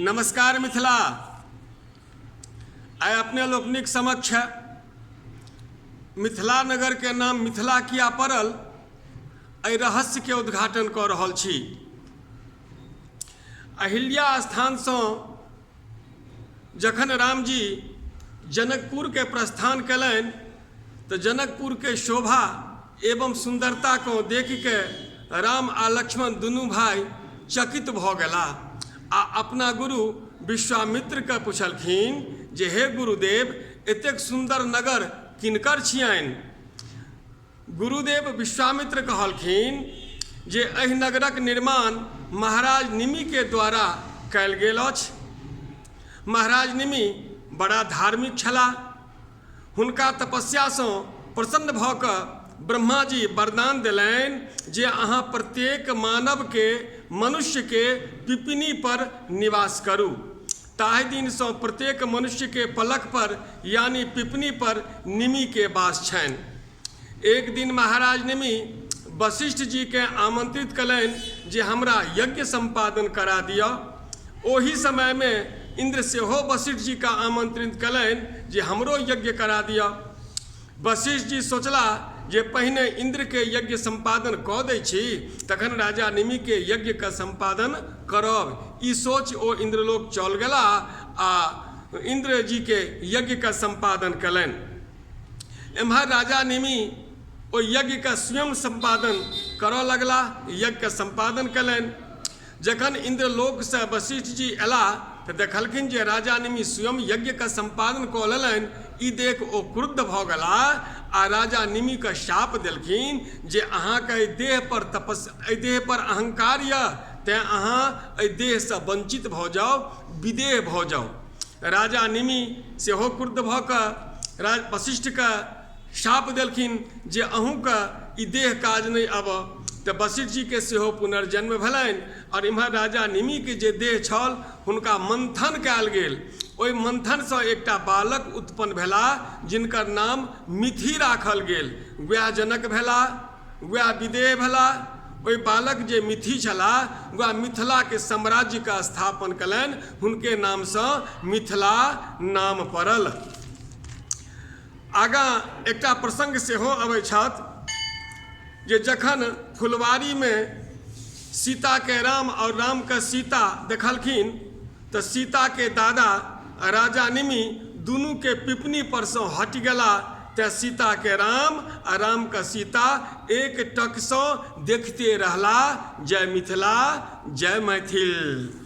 नमस्कार मिथिला। आइ अपने लोकनिक समक्ष मिथिला नगरके नाम मिथिला किया पड़ल, एहि रहस्यके उद्घाटन कऽ रहल छी। अहिल्या स्थानसँ जखन रामजी जनकपुरके प्रस्थान कयलनि तऽ जनकपुरके शोभा एवं सुन्दरताकेँ देखिके राम आ लक्ष्मण दुनू भाइ चकित भऽ गेलाह आ अपना गुरु विश्वामित्रके पुछलखिन जे हे गुरुदेव, एतेक सुन्दर नगर किनकर छियनि? गुरुदेव विश्वामित्र कहलखिन जे एहि नगरक निर्माण महाराज निमिके द्वारा कयल गेल अछि। महाराज निमि बड़ा धार्मिक छलाह। हुनका तपस्यासँ प्रसन्न भऽ कऽ ब्रह्माजी वरदान देलनि जे अहाँ प्रत्येक मानवके मनुष्यके पिपनी पर निवास करू। ताहि दिनसँ प्रत्येक मनुष्यके पलक पर यानी पिपनी पर निमिके वास छनि। एक दिन महाराज निमि वशिष्ठ जीकेँ आमंत्रित कयलनि जे हमरा यज्ञ सम्पादन करा दिअ। ओही समयमे इन्द्र सेहो वशिष्ठ जीकेँ आमंत्रित कयलनि जे हमरो यज्ञ करा दिअ। वशिष्ठ जी सोचला जे पहिने इन्द्रके यज्ञ सम्पादन कऽ दै छी, तखन राजा निमिके यज्ञके सम्पादन करब। ई सोचि ओ इन्द्रलोक चल गेला आ इन्द्र जीके यज्ञके सम्पादन कयलनि। एम्हर राजा निमि ओहि यज्ञके स्वयं सम्पादन करऽ लगलाह, यज्ञके सम्पादन कयलनि। जखन इन्द्रलोकसँ वशिष्ठ जी अयलाह तऽ देखलखिन जे राजा निमि स्वयं यज्ञके सम्पादन कऽ लेलनि। ई देख ओ क्रुद्ध भऽ गेलाह आ राजा निमिके शाप देलखिन जे अहाँके एहि देह पर तपस्या, एहि देह पर अहंकार यऽ, तेँ अहाँ एहि देहसँ वञ्चित भऽ जाउ, विदेह भऽ जाउ। राजा निमि सेहो क्रुद्ध भऽ कऽ राज वशिष्ठके शाप देलखिन जे अहूँके ई देह काज नहि आबऽ। तऽ वशिष्ठ जीके सेहो पुनर्जन्म भेलनि आओर इम्हर राजा निमिके जे देह छल हुनका मन्थन कयल गेल। ओहि मन्थनसँ एकटा बालक उत्पन्न भेलाह जिनकर नाम मिथि राखल गेल। वएह जनक भेलाह, वएह विदेह भेलाह। ओहि बालक जे मिथि छलाह वएह मिथिलाके साम्राज्यके स्थापन कयलनि। हुनके नामसँ मिथिला नाम पड़ल। आगाँ एकटा प्रसङ्ग सेहो अबै छथि जे जखन फुलवारीमे सीताके राम आओर रामके सीता देखलखिन तऽ सीताके दादा राजा निमि दुनूके पिपनी परसँ हटि गेला, तेँ सीताके राम आ रामके सीता एक टकसँ देखिते रहला। जय मिथिला, जय मैथिल।